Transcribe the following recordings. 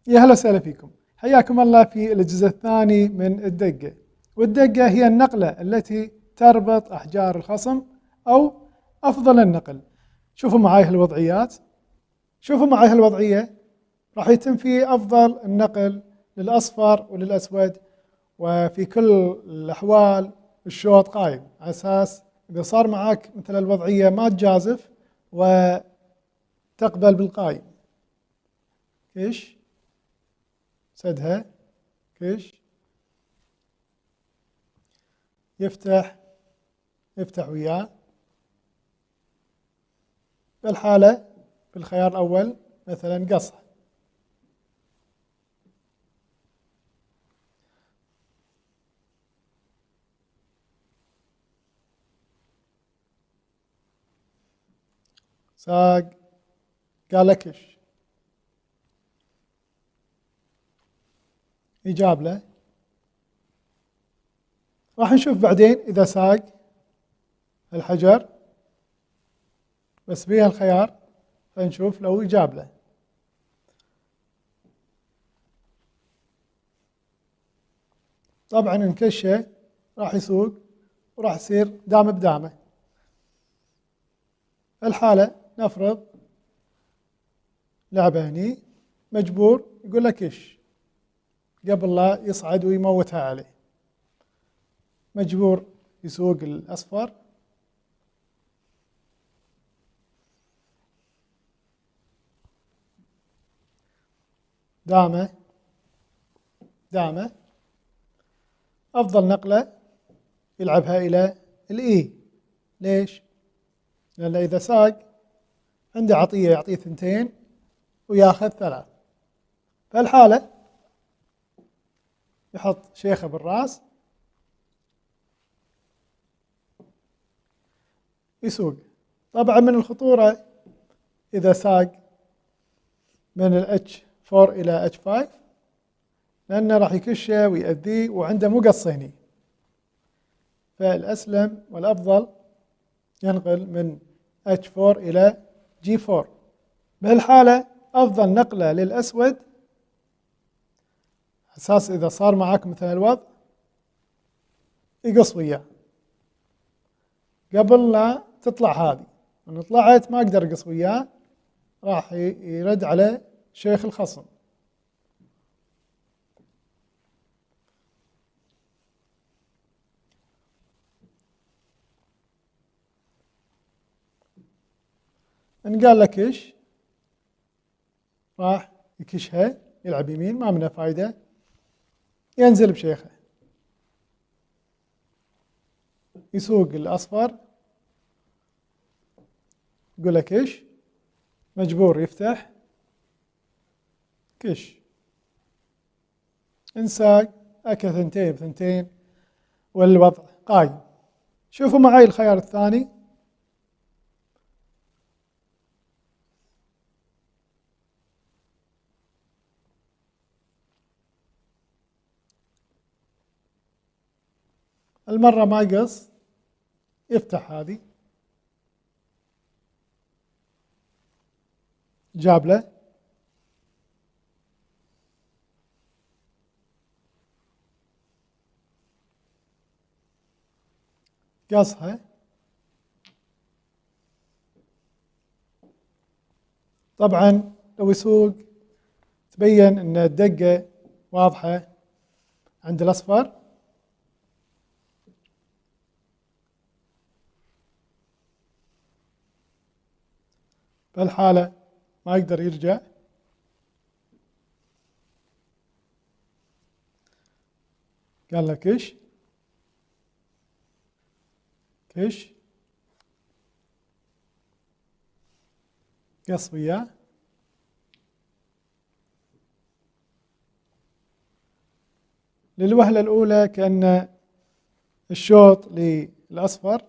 يا هلا وسهلا فيكم، حياكم الله في الجزء الثاني من الدقة. والدقة هي النقلة التي تربط أحجار الخصم أو أفضل النقل. شوفوا معاي هالوضعيات، شوفوا معاي هالوضعية راح يتم فيه أفضل النقل للأصفر وللأسود، وفي كل الأحوال الشوط قايم، على أساس إذا صار معاك مثل الوضعية ما تجازف وتقبل بالقايم. كش سدها، كش يفتح، يفتح وياه. بالحالة بالخيار الأول مثلا قصها. ساق قال كش، يجاب له. راح نشوف بعدين إذا ساق الحجر بس بيها الخيار، فنشوف لو يجاب له. طبعا انكشه راح يسوق وراح يصير دام بدامه. الحالة نفرض لعبة هني، مجبور يقول لك كش قبل لا يصعد ويموتها عليه، مجبور يسوق الأصفر. دامه دامه. أفضل نقلة يلعبها إلى الإي. ليش؟ لأن إذا ساق عنده عطية، يعطيه 2 وياخذ 3. فالحالة يحط شيخه بالراس يسوق. طبعا من الخطورة إذا ساق من ال H4 إلى H5، لأنه راح يكشه ويأذيه وعنده مقص هني. فالأسلم والأفضل ينقل من H4 إلى G4. بهالحالة أفضل نقلة للأسود، أساس إذا صار معاك مثل الوضع يقص وياه قبل لا تطلع هذه. من طلعت ما أقدر أقص وياه، راح يرد على شيخ الخصم. إن قال لك إيش راح يكشها، يلعب يمين ما منه فايدة، ينزل بشيخه يسوق الأصفر، يقول لك إيش، مجبور يفتح كش. انساق أكل 2 ب2 والوضع قايم. شوفوا معي الخيار الثاني. المرة ما يقص، يفتح هذه، جاب له. قصها. طبعا لو يسوق تبين ان الدقة واضحة عند الأصفر. بهالحالة ما يقدر يرجع. قال له كش كش، قص وياه. للوهلة الأولى كأن الشوط للأصفر،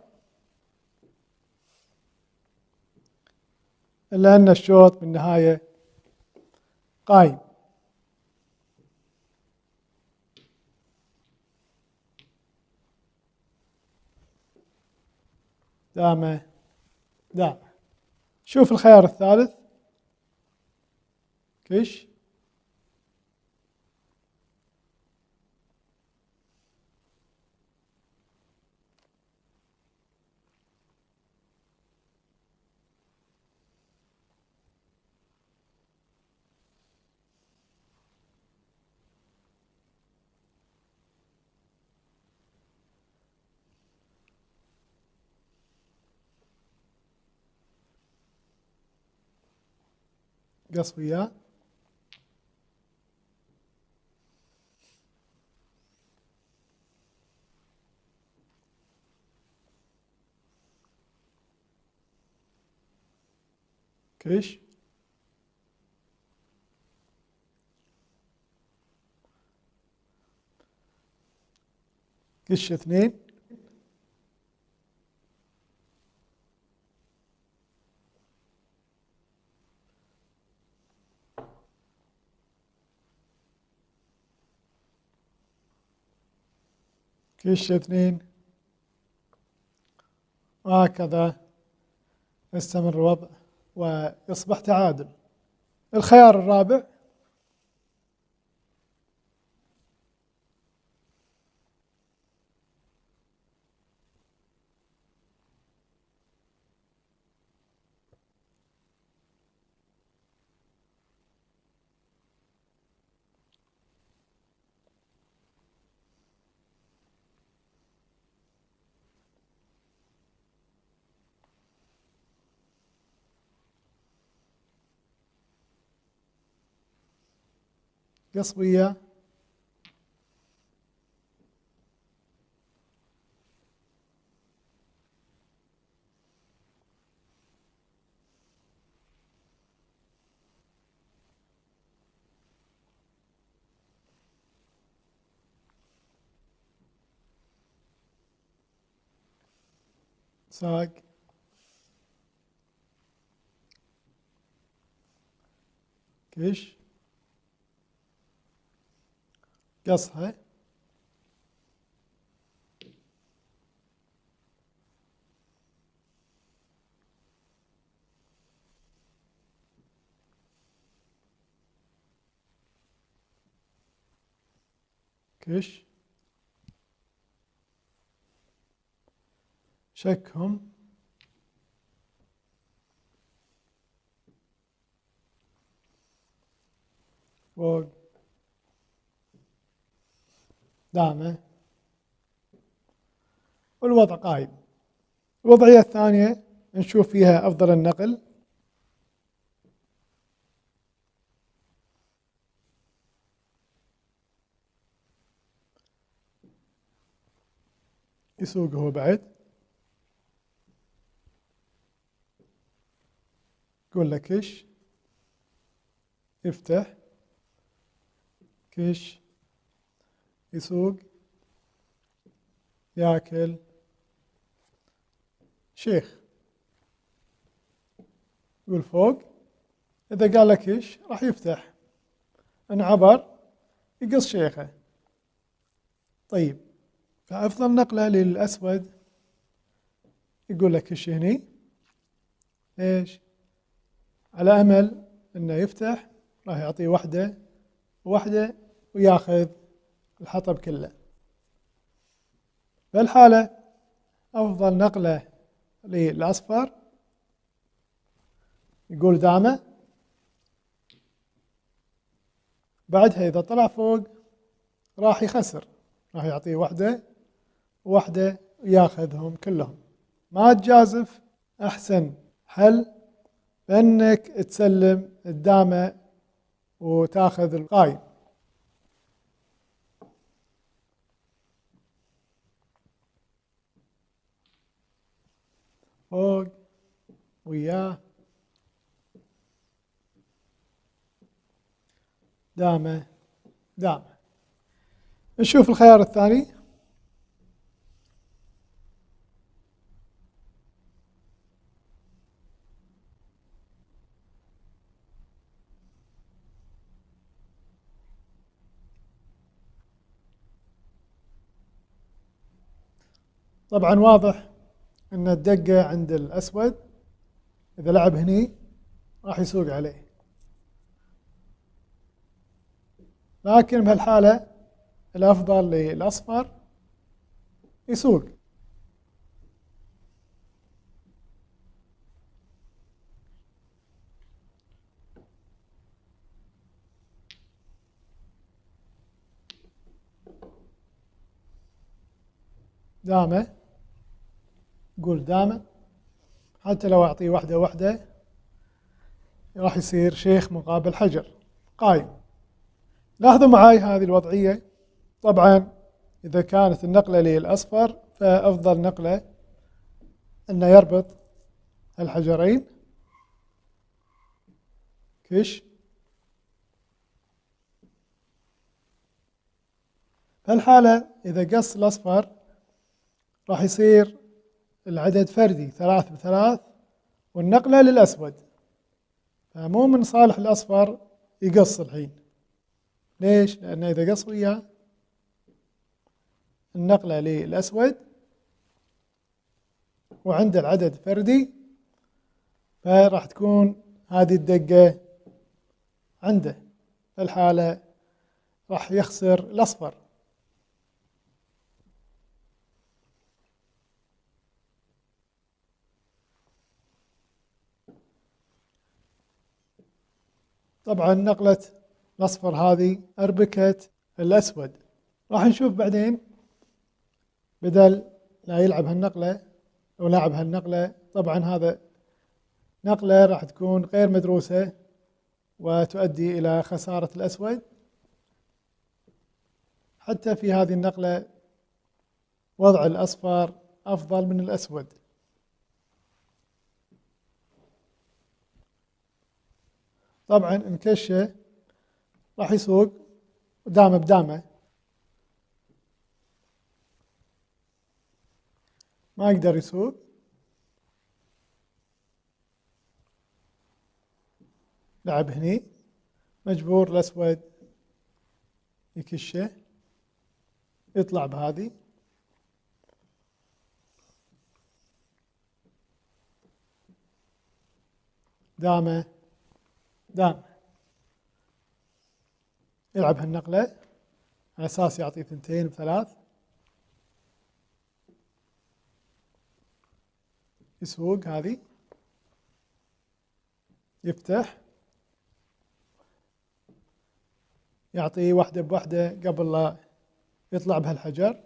إلا أن الشوط بالنهاية قايم. دامه دامه. شوف الخيار الثالث، كش قص وياه. كش كش 2. كش 2، وهكذا يستمر الوضع ويصبح تعادل. الخيار الرابع قصوية ساق كش قصها كش شكهم فوق دامه والوضع قايم. الوضعية الثانية نشوف فيها أفضل النقل. يسوق هو بعد، يقول له كش، يفتح كش، يسوق، ياكل شيخ، يقول فوق. إذا قال لك كش راح يفتح، انعبر يقص شيخه. طيب فأفضل نقلة للأسود يقول لك كش هني، ليش؟ على أمل إنه يفتح، راح يعطيه واحدة وواحدة وياخذ الحطب كله. بهالحالة أفضل نقلة للأصفر يقول دامه، بعدها إذا طلع فوق راح يخسر، راح يعطيه واحدة وواحدة وياخذهم كلهم. ما تجازف، أحسن حل بأنك تسلم الدامة وتاخذ القايم. فوق وياه دامة دامة. نشوف الخيار الثاني. طبعا واضح ان الدقة عند الاسود، اذا لعب هني راح يسوق عليه، لكن بهالحالة الافضل للاصفر يسوق. دامه، قول دامه، حتى لو أعطيه واحدة واحدة راح يصير شيخ مقابل حجر قايم. لاحظوا معاي هذه الوضعية. طبعا إذا كانت النقلة للأصفر فأفضل نقلة أنه يربط الحجرين كش. فالحالة إذا قص الأصفر راح يصير العدد فردي 3 ب3 والنقلة للأسود، فمو من صالح الأصفر يقص الحين. ليش؟ لأنه إذا قص وياه النقلة للأسود وعنده العدد فردي فراح تكون هذه الدقة عنده، الحالة راح يخسر الأصفر. طبعا نقلة الأصفر هذه أربكت الأسود. راح نشوف بعدين بدل لا يلعب هالنقلة أو لاعب هالنقلة، طبعا هذا نقلة راح تكون غير مدروسة وتؤدي إلى خسارة الأسود. حتى في هذه النقلة وضع الأصفر أفضل من الأسود. طبعا انكشة راح يسوق دامة بدامة، ما يقدر يسوق. لعب هني، مجبور الأسود يكشه، يطلع بهذه. دامة دامة، يلعب هالنقلة على أساس يعطي 2 ب3، يسوق هذه، يفتح، يعطيه واحدة بواحدة قبل لا يطلع بهالحجر.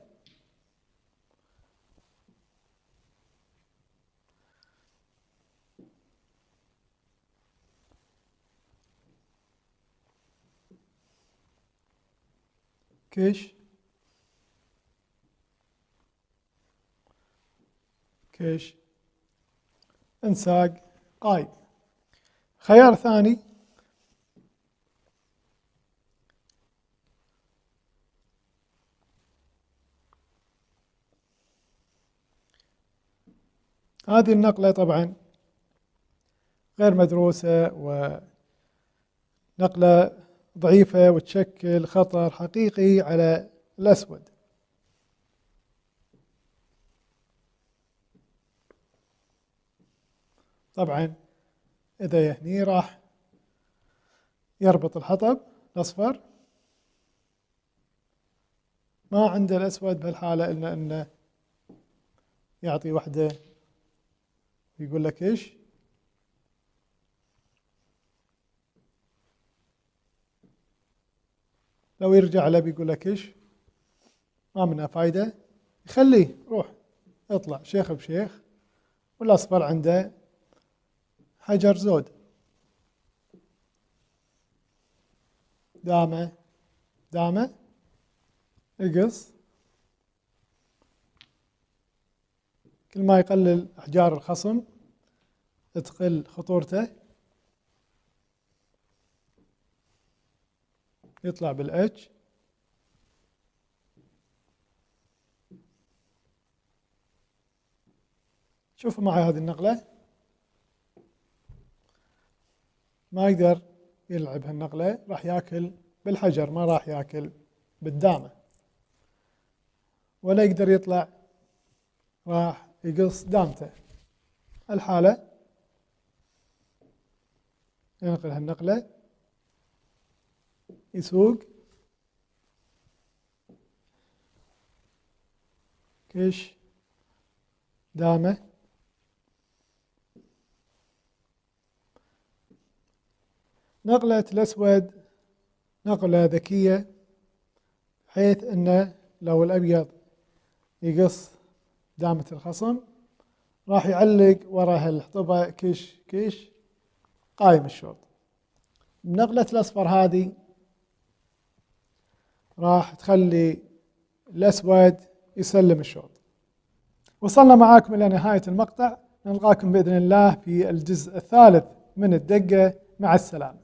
كش كش، انساق قايد. خيار ثاني هذه النقلة طبعا غير مدروسة ونقلة ضعيفة وتشكل خطر حقيقي على الأسود. طبعا إذا هني راح يربط الحطب الأصفر، ما عنده الأسود بهالحالة إلا أنه يعطي وحدة يقول لك إيش؟ لو يرجع له بيقول لك إيش؟ ما منها فايدة، يخليه روح اطلع شيخ بشيخ، والأصفر عنده حجر زود. دامة دامة، يقص. كل ما يقلل أحجار الخصم تقل خطورته. يطلع بالاتش. شوفوا معي هذه النقلة، ما يقدر يلعب هالنقلة، راح ياكل بالحجر ما راح ياكل بالدامة، ولا يقدر يطلع، راح يقص دامته. الحالة ينقل هالنقلة، يسوق كش دامة، نقلة الأسود نقلة ذكية، بحيث أنه لو الأبيض يقص دامة الخصم راح يعلق وراء هالحطبة كش كش، قايم الشوط. نقلة الأصفر هذه راح تخلي الأسود يسلم الشوط. وصلنا معاكم إلى نهاية المقطع، نلقاكم بإذن الله في الجزء الثالث من الدقة. مع السلامة.